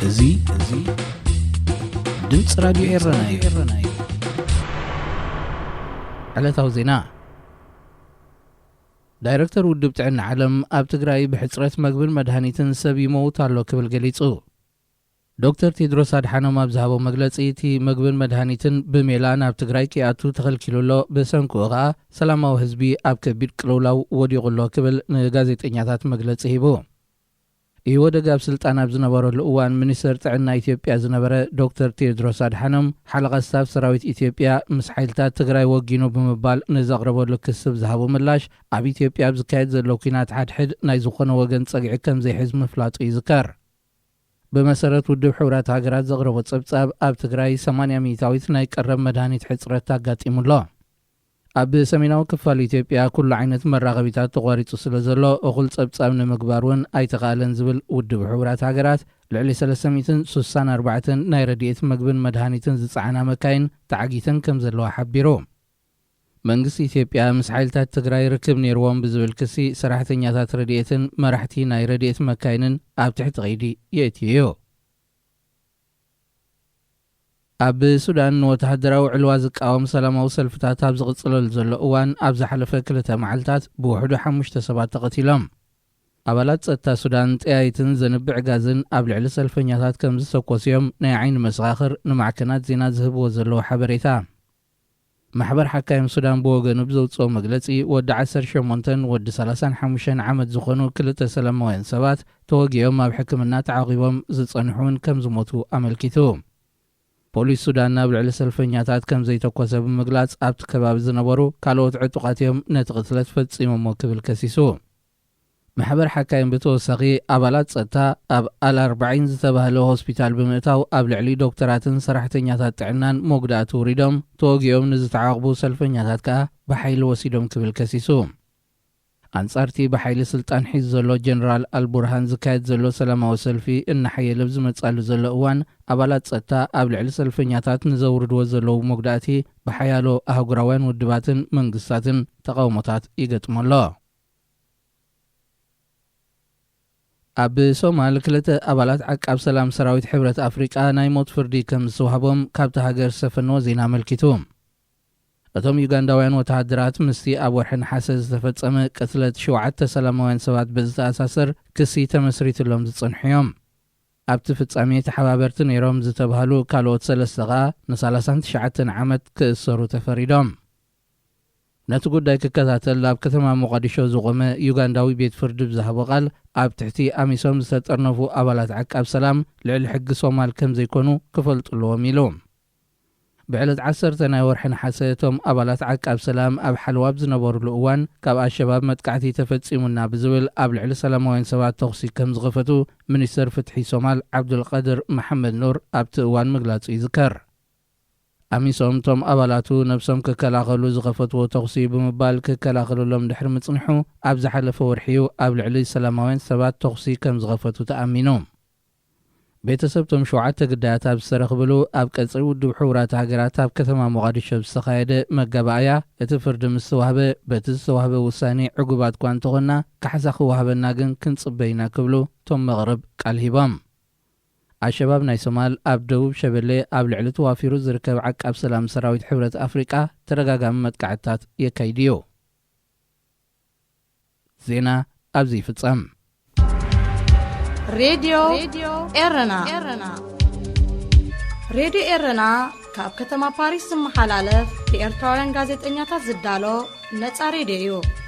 እዚ እዚ ድምፂ ራዲዮ ኤረና እዩ። ዕለታዊ ዜና። ዳይረክተር ውድብ ጥዕና ዓለም ኣብ ትግራይ ብሕፅረት መግብን መድሃኒትን ሰብ ይመውት ኣሎ ክብል ገሊፁ። ዶክተር ቴድሮስ ኣድሓኖም ኣብ ዝሃቦ መግለፂ፣ እቲ መግብን መድሃኒትን ብሜላ ናብ ትግራይ ከይኣቱ ተኸልኪሉ ኣሎ፣ ብሰንክኡ ኸኣ ሰላማዊ ህዝቢ ኣብ ከቢድ ቅልውላው ወዲቑ ኣሎ ክብል ንጋዜጠኛታት መግለፂ ሂቡ። ኢህወደግ ኣብ ስልጣን ኣብ ዝነበረሉ እዋን ሚኒስተር ጥዕና ኢትዮጵያ ዝነበረ ዶክተር ቴድሮስ ኣድሓኖም፣ ሓለቓ ስታፍ ሰራዊት ኢትዮጵያ ምስ ሓይልታት ትግራይ ወጊኑ ብምባል ንዘቕረበሉ ክሲ ብዝሃቦ ምላሽ፣ ኣብ ኢትዮጵያ ኣብ ዝካየድ ዘሎ ኲናት ሓድሕድ ናይ ዝኾነ ወገን ጸግዒ ከም ዘይሕዝ ምፍላጡ ይዝከር። ብመሰረት ውድብ ሕቡራት ሃገራት ዘቕረቦ ጸብጻብ፣ ኣብ ትግራይ ሰማንያ ሚእታዊት ናይ ቀረብ መድሃኒት ሕጽረት ኣጋጢሙ ኣሎ። ኣብ ሰሜናዊ ክፋል ኢትዮጵያ ኩሉ ዓይነት መራኸቢታት ተቋሪጹ ስለ ዘሎ፣ እኹል ጸብጻብ ንምግባር እውን ኣይተኻእለን ዝብል ውድብ ሕቡራት ሃገራት፣ ልዕሊ ሰለስተ ሚእትን ስሳን ኣርባዕተን ናይ ረድኤት መግብን መድሃኒትን ዝጸዓና መካይን ተዓጊተን ከም ዘለዋ ሓቢሩ። መንግስቲ ኢትዮጵያ ምስ ሓይልታት ትግራይ ርክብ ነይርዎም ብዝብል ክሲ፣ ሰራሕተኛታት ረድኤትን መራሕቲ ናይ ረድኤት መካይንን ኣብ ትሕቲ ቀይዲ የእትዩ እዩ። ኣብ ሱዳን ንወተሃደራዊ ዕልዋ ዝቃወም ሰላማዊ ሰልፍታት ኣብ ዝቕጽለሉ ዘሎ እዋን፣ ኣብ ዝሓለፈ ክልተ መዓልታት ብውሕዱ ሓሙሽተ ሰባት ተቐቲሎም። ኣባላት ጸጥታ ሱዳን ጠያይትን ዘንብዕ ጋዝን ኣብ ልዕሊ ሰልፈኛታት ከም ዝተኮሱ እዮም ናይ ዓይኒ መሰኻኽር ንማዕከናት ዜና ዝህብዎ ዘለዉ ሓበሬታ። ማሕበር ሓካይም ሱዳን ብወገኑ ብዘውጽኦ መግለጺ፣ ወዲ ዓሰርተ ሸሞንተን ወዲ ሰላሳን ሓሙሽተን ዓመት ዝኾኑ ክልተ ሰላማውያን ሰባት ተወጊኦም ኣብ ሕክምና ተዓቂቦም ዝጸንሑ እውን ከም ዝሞቱ ኣመልኪቱ። ፖሊስ ሱዳን ናብ ልዕሊ ሰልፈኛታት ከም ዘይተኮሰ ብምግላጽ፣ ኣብቲ ከባቢ ዝነበሩ ካልኦት ዕጡቓት እዮም ነቲ ቅትለት ፈጺሞሞ ክብል ከሲሱ። ማሕበር ሓካይም ብተወሳኺ፣ ኣባላት ጸጥታ ኣብ ኣል ኣርባዒን ዝተባህለ ሆስፒታል ብምእታው፣ ኣብ ልዕሊ ዶክተራትን ሰራሕተኛታት ጥዕናን መጉዳእቲ ውሪዶም፣ ተወጊኦም ንዝተዓቕቡ ሰልፈኛታት ከኣ ብሓይሊ ወሲዶም ክብል ከሲሱ። ኣንጻርቲ ብሓይሊ ስልጣን ሒዙ ዘሎ ጀነራል ኣልቡርሃን ዝካየድ ዘሎ ሰላማዊ ሰልፊ እናሓየለ ብዝመጻሉ ዘሎ እዋን፣ ኣባላት ጸጥታ ኣብ ልዕሊ ሰልፈኛታት ንዘውርድዎ ዘለዉ መጉዳእቲ ብሓያሎ ኣህጉራውያን ውድባትን መንግስታትን ተቓውሞታት ይገጥሞ ኣሎ። ኣብ ሶማል ክልተ ኣባላት ዓቃብ ሰላም ሰራዊት ሕብረት ኣፍሪቃ ናይ ሞት ፍርዲ ከም ዝተዋህቦም ካብቲ ሃገር ዝሰፈነዎ ዜና ኣመልኪቱ። እቶም ዩጋንዳውያን ወተሃደራት ምስቲ ኣብ ወርሒ ነሓሰ ዝተፈጸመ ቅትለት ሸውዓተ ሰላማውያን ሰባት ብዝተኣሳሰር ክሲ ተመስሪትሎም ዝጸንሑ እዮም። ኣብቲ ፍጻሜ ተሓባበርቲ ነይሮም ዝተባህሉ ካልኦት ሰለስተ ኸኣ ንሰላሳን ትሽዓተን ዓመት ክእሰሩ ተፈሪዶም። ነቲ ጉዳይ ክከታተል ኣብ ከተማ ሞቓዲሾ ዝቖመ ዩጋንዳዊ ቤት ፍርዲ ብዝሃቦ ቃል፣ ኣብ ትሕቲ ኣሚሶም ዝተጠርነፉ ኣባላት ዓቃብ ሰላም ልዕሊ ሕጊ ሶማል ከም ዘይኮኑ ክፈልጡ ኣለዎም ኢሉ። ብዕለት ዓሰርተ ናይ ወርሒ ነሓሰ፣ እቶም ኣባላት ዓቃብ ሰላም ኣብ ሓለዋ ኣብ ዝነበሩሉ እዋን፣ ካብ ኣሸባብ መጥቃዕቲ ተፈጺሙና ብዝብል ኣብ ልዕሊ ሰላማውያን ሰባት ተኹሲ ከም ዝኸፈቱ ሚኒስተር ፍትሒ ሶማል ዓብዱልቃድር መሓመድ ኑር ኣብቲ እዋን ምግላጹ ይዝከር። ኣሚሶም፣ እቶም ኣባላቱ ነብሶም ክከላኸሉ ዝኸፈትዎ ተኹሲ ብምባል ክከላኸለሎም ድሕሪ ምጽንሑ፣ ኣብ ዝሓለፈ ወርሒ እዩ ኣብ ልዕሊ ሰላማውያን ሰባት ተኹሲ ከም ዝኸፈቱ ተኣሚኑ። ቤተሰብቶም ሸውዓተ ግዳያት ኣብ ዝተረኽብሉ፣ ኣብ ቀጽሪ ውድብ ሕቡራት ሃገራት ኣብ ከተማ ሞቓዲሾ ብዝተኻየደ መጋባእያ፣ እቲ ፍርዲ ምስ ተዋህበ፣ በቲ ዝተዋህበ ውሳኔ ዕጉባት እኳ እንተኾንና፣ ካሕሳ ክወሃበና ግን ክንጽበ ኢና ክብሉ እቶም መቕርብ ቃል ሂቦም። ኣሸባብ ናይ ሶማል ኣብ ደቡብ ሸበሌ ኣብ ልዕሊ ተዋፊሩ ዝርከብ ዓቃብ ሰላም ሰራዊት ሕብረት ኣፍሪቃ ተደጋጋሚ መጥቃዕትታት የካይድ እዩ። ዜና ኣብዚ ይፍጸም። ሬድዮ ኤረና። ሬድዮ ኤረና ካብ ከተማ ፓሪስ ዝመሓላለፍ ብኤርትራውያን ጋዜጠኛታት ዝዳሎ ነጻ ሬድዮ እዩ።